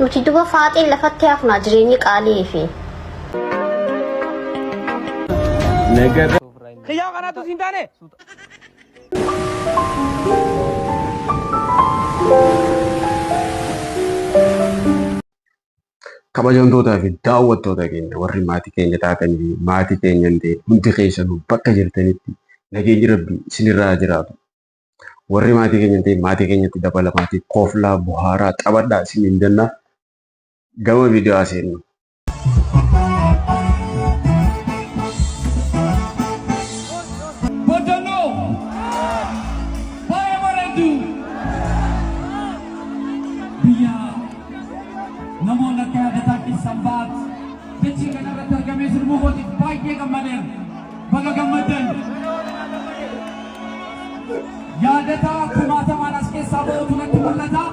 Nuti duba faaxeen lafatti hafnaa jireenyi qaalii fi. Kiyyaa kanaatu siin taane. Kabajamtootaa fi daawwattoota keenya warri maatii keenya taatanii fi maatii keenya hin ta'in hundi keessanuu bakka jirtanitti nageenyi Rabbii isinirraa haa jiraatu. Warri maatii keenya hin ta'in maatii keenyatti dabalamaatii koflaa, bohaaraa, taphadhaa isiniin jenna. Gama viidiyoo haa seennu. Baddannoo. Baay'ee bareeddu. Biyya namoonni akka yaadataa keessan ba'at dachee kana irratti argamee sirbuu kootiif baay'ee gammadeera. Baga gammaddan. Yaadataa kumaatamaan as keessaa ba'utu natti mul'ata.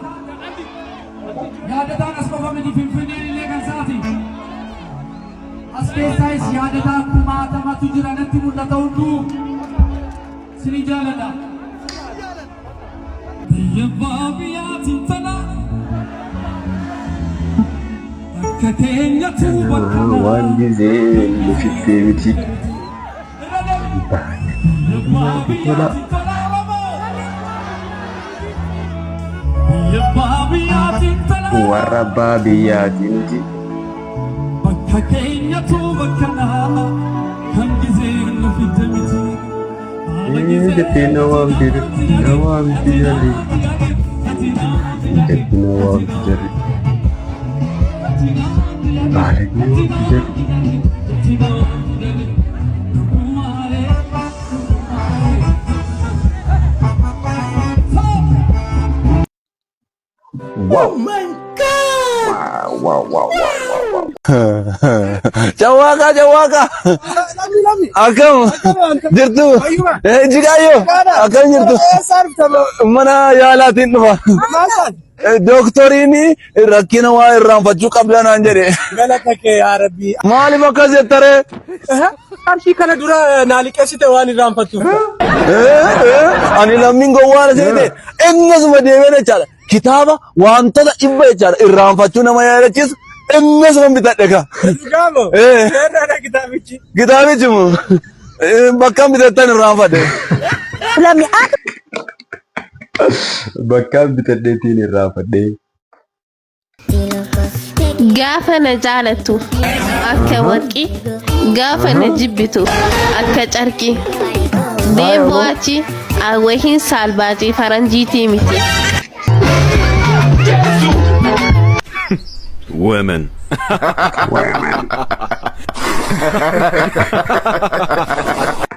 Yaadataan as qofa miti Finfinneen illee kan isaati. As keessaayis yaadataa kumaatamatu jira natti mul'ata hunduu. Sinin jaaladha. Biyya abbaa biyyaatiin tana bakka keenyatu bakka Waan gizee nu fiddee miti. Biyya abbaa biyyaatiin tana Oromoo. Biyya abbaa biyyaatiin tana Warra abbaa biyyaati nuti. Bakka keenyatu bakka naa kan gizeen nu fidde miti. Jettee na waamti na waamti jarri. Jettee na waamti jarri. Baalagee waamti jarri. Wow. Wow, wow, wow, wow, wow, wow. Cawwaaqaa cawwaaqaa. Akkam jirtu? Jigaayyoo akkam jirtu? Mana yaalaatiin dhufa. Dooktoriin rakkina waa irraanfachuu qabda naan jedhe. Galata kee yaa Rabbii. Maaliif akkas jettaree? Qarshii kana dura naa liqeessite waan irraanfattuuf. Ani lammiin gowwaadha seete innasuma deemee jechaadha. Kitaaba wantoota dhibba jechaadha irraanfachuu nama yaadachiisu innasuma bitadhe ka. Dhugaamo. Eh. Seerraadha kitaabichi. Kitaabichi moo bakka bitattan irraanfadhe. Lammi akka Bakkaan bitadheetiin irraanfadhee. Gaafa na jaalattu akka warqii, gaafa na jibbitu akka carqii. Deemuu achi awwahiin saalbaajii faranjiitii miti. Women. Women.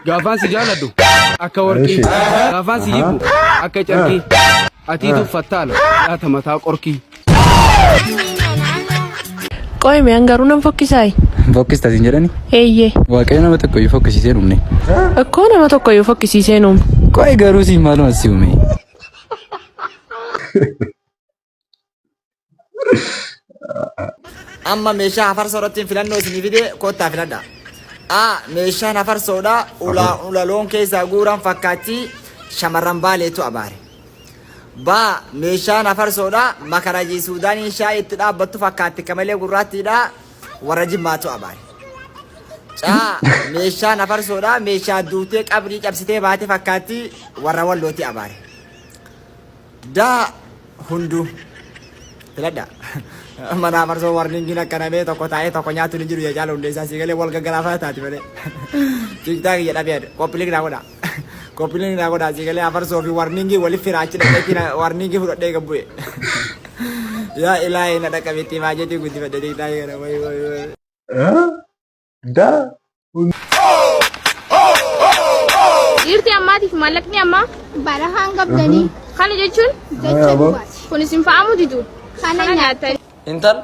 Gaafaan si jaaladhu akka warqii, Eeshi. gaafaan si jibbu akka carqii. Atiitu fattaala laata mataa qorkii. Qoy mee an garuu nan fokkisaayi? Fokkista siin jedhani? Eeyyee. Waaqayyo nama tokko iyyuu fokkisiisee hin uumne. Akkoo nama tokko iyyuu fokkisiisee hin uumne. Qoy garuu siin maaluma si uume? Amma meeshaa hafarsoo irratti filannoo isinii fide kottaa filadha. A. Meeshaan hafarsoodha ulaa ula loon keessaa guuran fakkaatti shamarran baaleetu abaare. B. Meeshaan hafarsoodha makarajii suudaaniin shaayii itti dhaabbattu fakkaatti kamalee gurraattiidha warra jimmaatu abaare. C. Meeshaan hafarsoodha meeshaa duutee qabrii cabsitee baate fakkaatti warra wallooti abaare. D. Hunduu. Filadha. Mana afarsoo warningiin akkana mee tokko taa'ee tokko nyaatu ni jiru jechaa hundeessaa sii galee wal gaggalaafaa taati malee. Tiktaak jedha beed koppiliin naa godha. Koppiliin naa godha sii galee afarsoo fi warningii waliif firaa achi dhaqeetti warningii fudhadhee gad bu'e. Yaa ilaahii na dhaqqabeetti maajetii guddifadhe tiktaakii kana wayi wayi wayi. Da. Dhiirti ammaatiif maallaqni ammaa Barahaan qabdanii kana jechuun jecha duwwaati. kun isin fa'amuu didu. Kana nyaatanii. Intal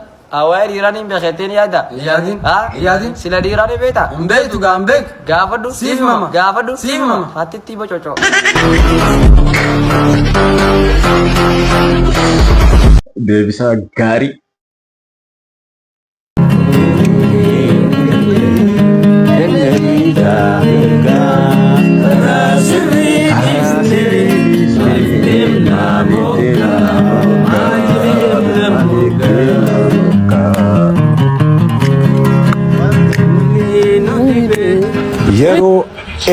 waa'ee dhiiraa ni beektee ni yaadda? Yaadin. Haa? Yaadin. Sila dhiiraa ni beektaa? Hin beektu gaa hin beektu. Gaafadhu. Siif himama. Gaafadhu. Siif himama. Hattitti bococoo. Deebisaa gaarii.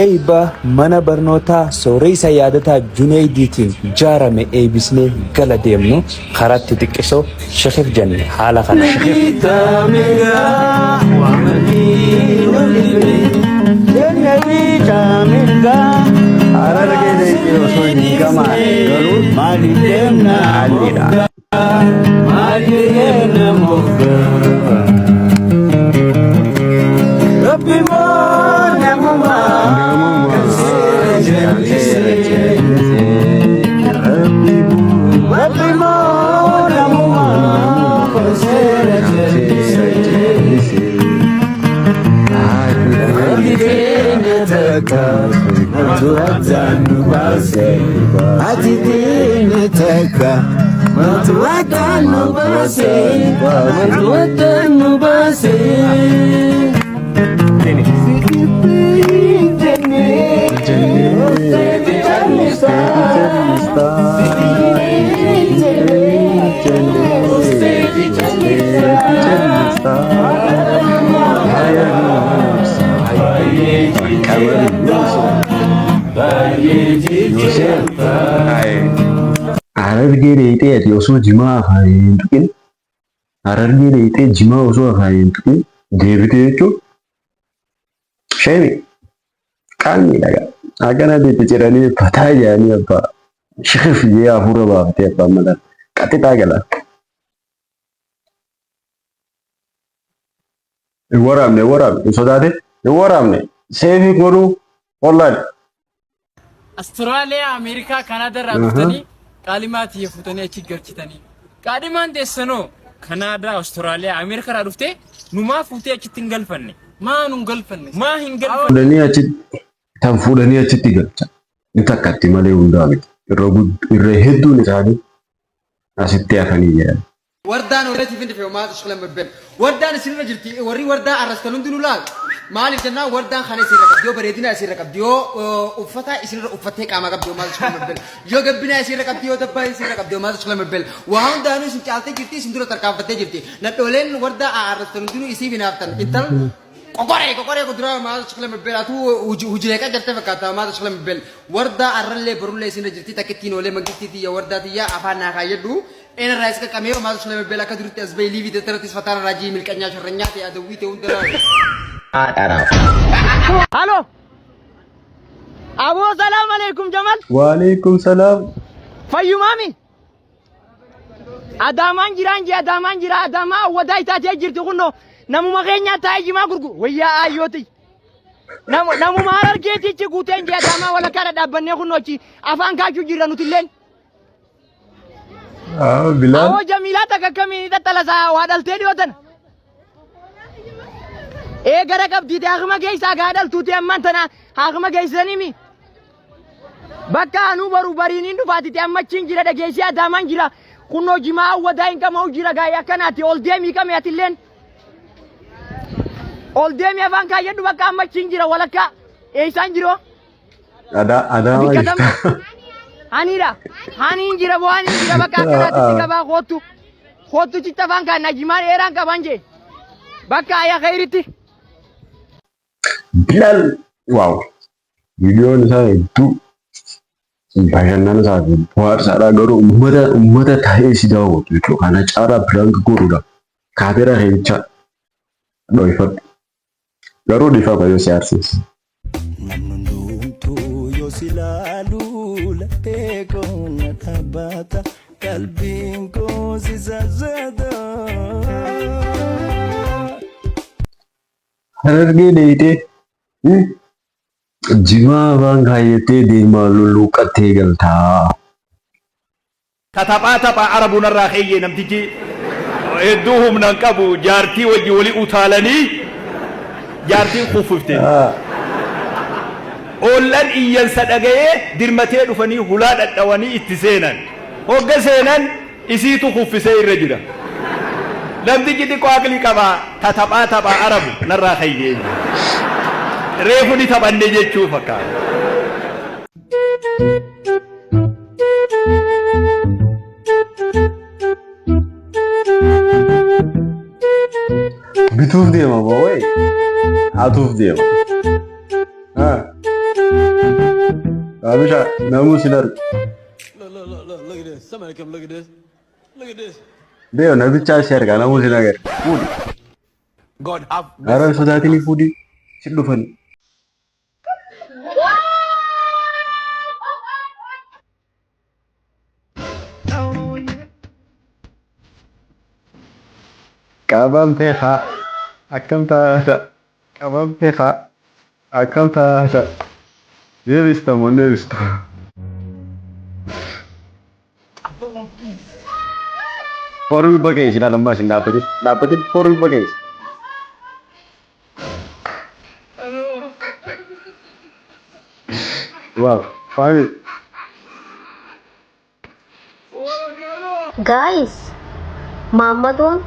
Eeyba mana barnootaa Sooreysa Yaadataa Juneydiitiin jaarame eeybisnee gala deemnu karatti xiqqisho shikif jenne haala kanaan. Harargee dheeyxee osoo hin gamaa galuun qaaliidha. Harargee dheeyxee ati osoo jimaa afaaniin hin tuqin, Harargee dheeyxee jimaa osoo afaaniin hin tuqin deebite jechuun shame, qaanyiidha gaa. Akkana itti ciranii fataa jedhanii abbaa shikif jee hafuura baafatee abbaan mataa qaxixaa gala. Hin waraabne, hin waraabne, hin sodaatin, hin waraabne, seefii godhuu wallahi. Australia, Ameerikaa, Kanaadaa irraa dhuftanii qaalimaa tiyya fuutanii achi galchitanii. Qaadhimaan teessanoo Kanaadaa, Australia, Ameerikaa irraa dhuftee numaa fuutee achitti hin galfanne. Maa nun galfanne? Maa hin galfanne? Fuudhanii achitti tan fuudhanii achitti galchan. Ni takkatti malee hundaa miti. Irra irra hedduun isaanii asitti hafanii jiran. Wardaan already fin dhufe maal shaqla mabbel. Wardaan isinirra jirti, warri wardaa arrastan hundinuu laal. Maaliif jennaan wardaan kana isinirra qabdi, yoo bareedina isinirra qabdi, yoo uffata isinirra uffattee qaamaa qabdi, yoo maal shaqla mabbel. Yoo gabbinaa isinirra qabdi, yoo dabbaa isinirra qabdi, yoo maal shaqla mabbel. Waa hundaanuu isin caaltee jirti, isin dura tarkaanfattee jirti. Nadhooleen wardaa arrastan hundinuu isiif hinaaftan. Intal qoqoree qoqoree kuduraa maal shaqla mabbel atuu hujilee qacartee fakkaata maal shaqla mabbel. Wardaa arrallee borullee isinirra jirti, takkittiin oolee mangittii tiyya wardaa tiyya afaan naa kaayyadhu. Ena irraa is qaqqamee homaa shilame bel akka duritti as bahi liivii teetterattis fataara raajii milqanyaa sharranyaa ta'e adawwii ta'e hunda laal. Halo. Aboo, salaam alaikum Jamal. Waalaikum salaam. Fayyumaami. Adaamaan jiraan jee, Adaamaan jira, Adaamaa awwadaa itaatee jirti, kunno namuma keenyaa taa'ee jimaa gurguru wayyaa aayyooti. Namuma Harargeetichi guuteen jee, Adaamaa walakkaa dhadhaabbannee kunno achi afaan kaachuu jirra nutilleen. Bilaal. Awoo, Jamiilaa takka akkamiin xaxxalasaa waa dhaltee dhiyoo tana. Ee, gara qabdiite, haakima geessaa gaa dhaltuuti ammaan tana haakima geessisanii mi. Bakka anuu baru bariiniin dhufaatite, amma achiin jira, dhageessee, Adaamaan jira. Kunnoo jimaa awwadaa hin qama'u jira gaa'ee akkanaati, ol deemii qame atilleen. Ol deemii afaan kaayyadhu, bakka amma achiin jira walakkaa. Eessaan jiroo? Adaama Bikka tam jirta. Haniidha. Haniin jira boo, haniin jira, bakka akkanaatti si qabaa, koottu. Koottu citta afaan kaan najimaa dheeraan qaban jee. Bakka ayya khayritti. Bilaal, wow. Viidiyoon isaa hedduu bashannana isaa fi bohaarsaadha, garuu uummata taa'ee si daawwatu jechuudha. Kana caalaa prank godhuudha. Kaameraa keecha dhoyfadhu. Garuu dhiifama yoo si aarsees. Namni hundumtuu yoo si ilaalu laphee koo na dhaabbata, qalbiin koo si sassata. Harargee dheeyxee jimaa afaan kaayyattee deemaa lulluuqqattee galtaa. Ta taphaa taphaa arabu narraa keeyyee, namtichi hedduu humna hin qabu, jaartii wajji wali utaalanii jaartiin kuffifte. Ollan iyyansa dhagayee dirmatee dhufanii hulaa dhadhawanii itti seenan. Hogga seenan isiitu kuffisee irra jira. Namtichi xiqqoo aqlii qaba, ta taphaa taphaa arabu narraa keeyyee. Reefu ni taphanne jechuu fakkaata. Bituuf deema moo wayi? Hatuuf deema. Abisha namuu sin argu. Beeyo namichaa si argaa namuu sin agarre. Fuudhi. Ara hin sodaatinii fuudhi. Si dhufani. Qabamtee haa akkam taata qabamtee haa akkam taata deebista moo hin deebistu? Foormi baqeessi ilaala ammaa isin dhaabbatin dhaabbatin foormi baqeessi. Waaw faami. Guys, Maammadoon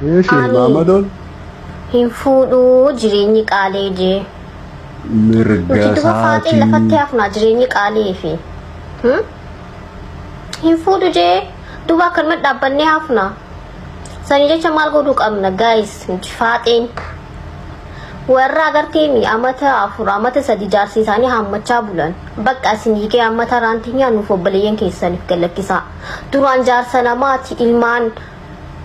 Eeshi ani Maammadoon hin fuudhuu jireenyi qaalee jee. mirga Nuti duba faaxeen lafatti isaatii. hafnaa jireenyi qaalee fi. Hmm? Hin fuudhu jee duba akkanuma dhaabbannee hafna. Sanii jecha maal godhuu qabna guys nuti faaxeen. Warra agarteemi amata 4 amata 3 jaarsi isaanii haammachaa bulan. Bakka isin hiikee amma taraan teenyaa nuuf obboleeyyan keessaniif gad lakkisaa. Duraan jaarsa namaati ilmaan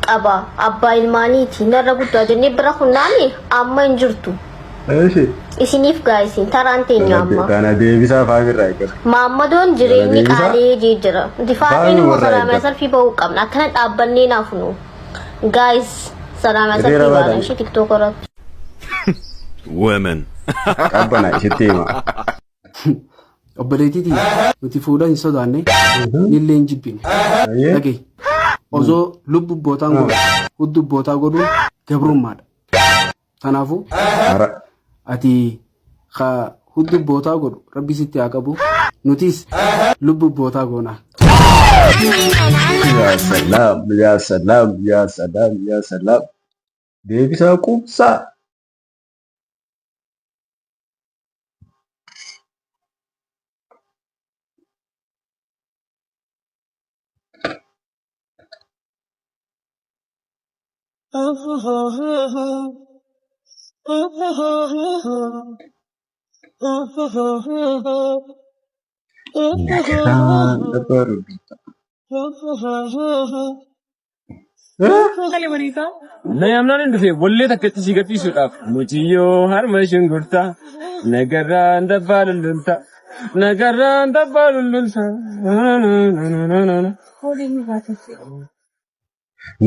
qaba abbaa ilmaaniiti narra guddaa jennee bira kunnaani amma hin jirtu. Eshi. Isiniif gaa isin taraan teenya amma. Tana deebisaa faamirraa eeggatu. Maammadoon Tana jireenyi deebisaa qaalii jee jira. Nuti faaxeen immoo faamirraa salaamee eeggatu. salfii bahuu qabna. Akkana dhaabbannee naafnu. Guys salaamee Hiriira salfii baana baatan. ishee tiktook irratti. Women. Qabbana isitti hima. Obboleettii tiyya nuti fuudha hin sodaanne nillee hin jibbine. Ayyee. Dhagahi osoo lubbu bootaan godhu huddu bootaa godhuun gabrummaadha. Kanaafuu Ara. ati ka huddu bootaa godhu rabbi sitti haa qabu nutis lubbu bootaa goona. Yaa salaam yaa salaam yaa salaam yaa salaam. Deebisaa quubsaa. Nagaraan dabaru. Namnaan hin dhufe wallee takka itti si gadhiisuudhaaf muciyyoo harma shungurtaa nagarraan dabbaa lullulta nagarraan dabbaa lullulta.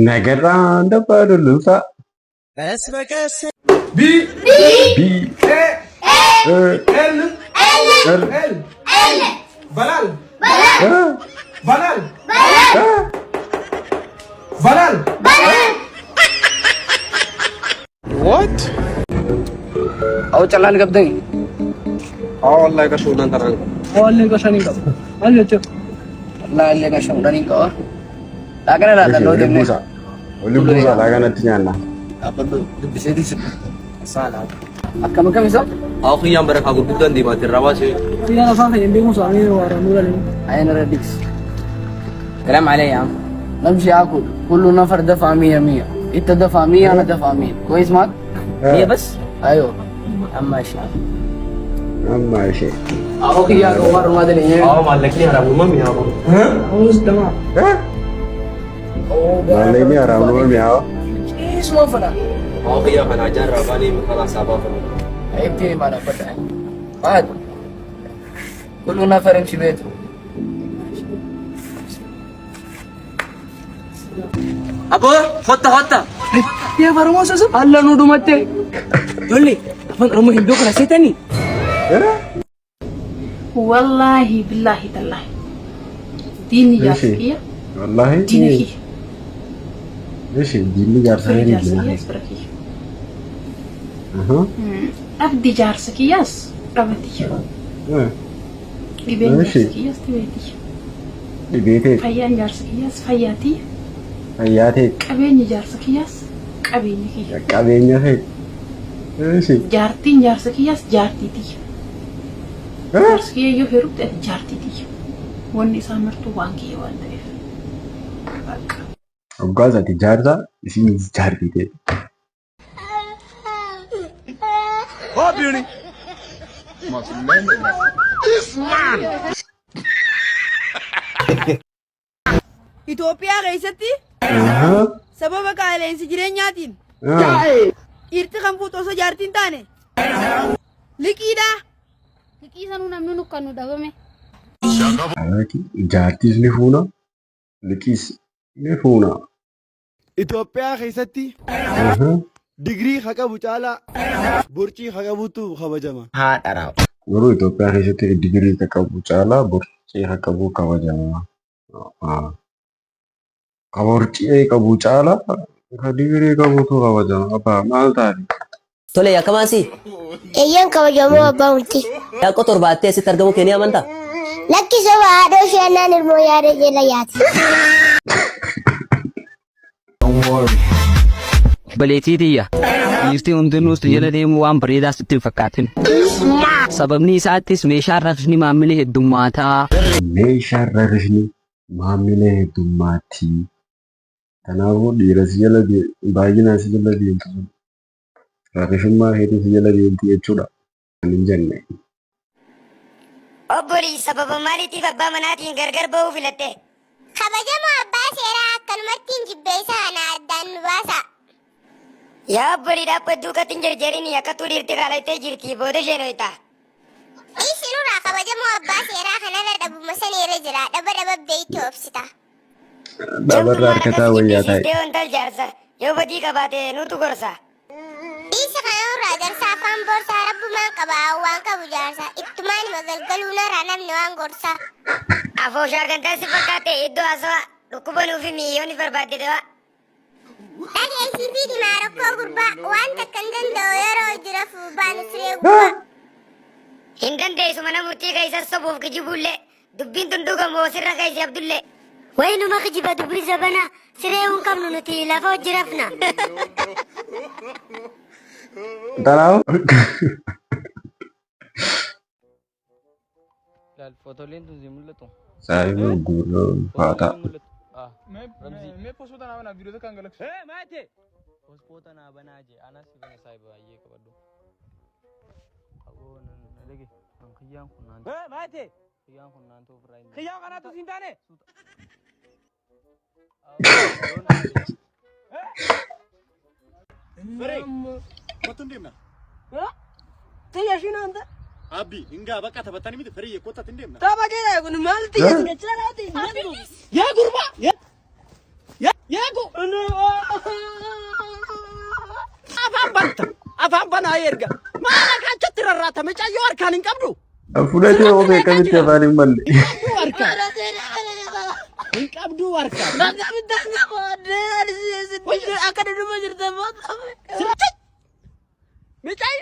Nagarraan dabbaa lullulta. B B A A L L L Balal A Balal A Balal What? Aw callaan qabdani. Aw wallahi ka shuunan taran. Wallahi ka shanin qaba. Maal jechuudha? Wallahi illee ka shuunan hin qaba. Laaqana laata loo Waliin deemnee. buusa. Waliin buusa laakanatti nyaanna. Dhaabbadhu dubbiseetiin si. Akkam akkam isa? Aw kiyyaan barakaa gurguddaan deemaati irraa baasee. Kiyyaan afaan keenya hin beeku saamee waaramuu lalee. عين رديكس كلام علي يا عم نمشي اكل كل نفر دفع 100 100 انت دفع 100 انا دفع 100 كويس معك 100 بس ايوه عم ماشي Amma ishee. اهو يا عمر ما ادري اه مالكني هرب مامي يا Oos damaa. Maallaqni haraamuma mi'aawa. ايش ما فلا اه يا انا اجرب اني خلاص ابغى عيبتني ما انا فتح عاد كل نفر يمشي بيته Aboo hotta hotta. Yaa Oromoo soso alla nu dhumatte. Ijoollee afaan Oromoo hin beeku seetanii. Wallaahi billaahi tallaahi. Diinni jaarsa Eshi. kiyya Wallahi. diina kiyya. Eshi diinni jaarsa Firri keenya jaarsa diina kiyyaas keenya. fira kiyya. Aha. Dhabdi jaarsa kiyyaas dhaba tiyya. Dhibeen Eshi. jaarsa kiyyaas dhibee tiyya. Dhibee ta'e. Fayyaan jaarsa kiyyaas fayyaa tiyya. Fayyaa ta'e. Qabeenyi jaarsa kiyyaas qabeenya kiyya. Qabeenya ta'e. Eshi. Jaartiin jaarsa kiyyaas jaartii tiyya. Jaarsi kiyya yoo heerumte ati jaartii tiyya. Wanni isaa martuu waan kiyya waan ta'eef. Bakka. Hoggaas ati jaarsa isiin jaartii ta'e. Oh, beauty. Must learn a lesson. This man! Itoophiyaa keessatti sababa qaala'insi jireenyaatiin dhiirti kan fuutu osoo jaartii hin taane liqiidha. Liqii sanuu namni nu kan nu dhabame. Jaartiis ni fuuna, liqiis ni fuuna. Itoophiyaa keessatti digirii ka qabu caalaa borcii ka qabutu kabajama. Haadha raawwa. Garuu Itoophiyaa keessatti digirii ka qabu caalaa borcii ka qabu kabajama. Ka borcii qabu caalaa ka digirii qabutu kabajama. Abbaa maal taate? Tole yakkamaan si. Eeyyaan kabajamoo abbaa murtii. Yaaqqoo torbaattee asitti argamuu kee ni amantaa? Lakki soba haadhoo ishee annaan ilmoo yaada jala yaati. Baleetii tiyya. Dhiirti hundinuu si jala deemuu waan bareedaa sitti hin fakkaatin. Sababni isaattis meeshaan rafni maamila heddummaataa. Meeshaan rarrifni maamila heddummaatti. Kanaafuu dhiira si jala baay'inaan si jala deemtu sun rakkishummaa keetiin si jala deemti jechuudha. Kan hin jenne. Obbolii sababa maaliitiif abbaa manaatiin gargar ba'uu filatte? Kabajamoo abbaa seeraa akkanumatti hin jibbeessaa ana addaan nu baasaa. Yaa obbolii dhaabbaddu duukatti hin jarjarini akkattuu dhiirti qaala'itee jirti booda isheen hoyta. Dhiisi nurraa kabajamoo abbaa seeraa kanarra dhabuma sana irra jira dhaba dhaba beekte obsita. Dhabarra harkataa wayyaa taa'e. Jibbisiistee wantal jaarsa yoo badii qabaate nutu gorsa. Dhiisi kanarraa jarsa afaan boorsaa rabbumaan qaba waan qabu jaarsa ittumaan hima galgaluu narraa namni waan gorsa. Afooshaa gandaa si fakkaate iddoo haasawaa dhukkuba nuufi miiyoonni barbaadde dawaa. Dhageessii fi dhimaa rakkoo gurbaa waan takka hin danda'u yeroo jira fuubaan siree gubbaa. Hin dandeessu mana murtii keessa sobuuf kijibullee dubbiin tun dhugamoo sirra keessa abdullee. Waynuma kijiba dubri zabana siree hin qabnu nuti lafa hojii rafna. Kanaaf Laal fotoleen tun si mul'atu. Saayiba gurra ulfaataa. Mee pospoota naa banaa viidiyoo takkaan galaksu. Ee maate. Pospoota naa banaa jee anaa si bana saayiba baay'ee qabadhu. Aboo na dhage kan kiyyaan kun naan. Ee maate. Kiyyaan kun naan ta'uu ofirraa hin. Kiyyaa kanaatu siin taane. Firee, kottu hin deemna. Xiyya ishiin hanta. Abbi, hingaa bakka taphatanii miti firee kottu hin deemna. Tapha keessa kun maal xiyya sun jechaa laati? Yaa gurbaa. Yaa yaa gu. Afaan banta. Afaan banaa erga. Maal akka achitti rarraatame cayyoo harkaan hin qabdu. Fudhatee of akkamitti afaan hin banne. Qabduu harkaan. Hin qabduu harkaan. Akka dhudhuma jirta Micay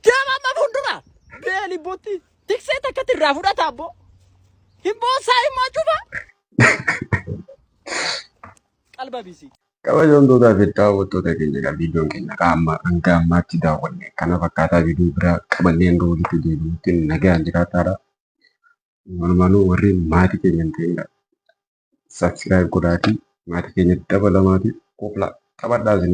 deema amma fuuldura. Beeli botti tiksee takkatti irraa fudhata abbo. Hin boossaa immoo cufa. Qalba bisi. Kabajamtootaa fi daawwattoota keenya egaa viidiyoon keenya qaama hanga ammaatti daawwanne kana fakkaataa viidiyoo biraa qabannee hanga walitti deebinutti nagaan jiraataadha. Walumaanuu warri maatii keenya hin ta'in subscribe godhaatii maatii keenyatti dabalamaatii kofla taphadhaa isin.